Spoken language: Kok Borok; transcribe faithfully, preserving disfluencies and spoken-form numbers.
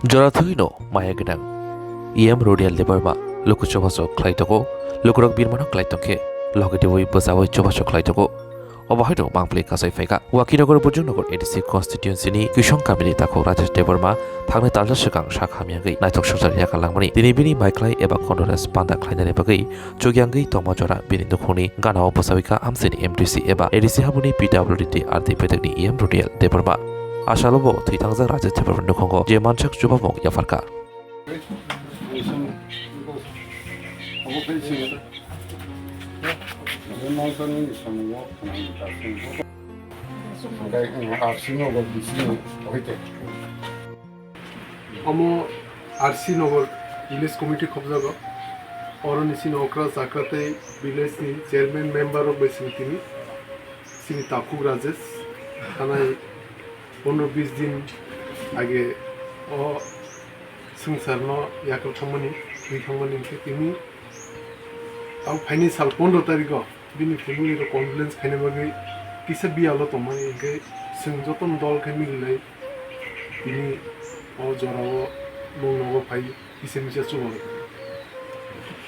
Jorathwino maya gwnang E M Rodial Debbarma luku chubachu khlai tongo, lukurok birmano khlai tongkhe loge twiwi bwchaui chubachu khlai tongo. Obo haino mangpli kasai phaikha. Wakinagar Bujungnagar A D C constituency ni Kisong kamini takhuk Rajesh Debbarma phangni talsa swkang sak hamyagwi naithok swngchar yakar langmani. Tini bini maikhlai eba condolence panda khlainani bagwi chukyangwi tongma jora bini nukhungni ganao bwchaui kha amchaini M D C eba A D C habuni P W D tei R D bedekni E M Rodial Debbarma. Asalobo thwi thangjak Rajesh Debbarma nukhango je mansak chubamung yapharkha. Omo R C Nagar village committee khobjago. Oroni sini okra chakra tei village ni chairman member rok bai sini tini. Sini takhuk Rajesh, thanai pondro bis din age o swngcharno yakal thangmani, thwi thangmani hwnkhe tini tamo phaini sal pondro tarikh o bini family rok condolence khaina bagwi kisa biyalo tongmani, hwnkhe chwng jotono dol khe mililai tini o jorao nwng nogo phai kisa misa chubago.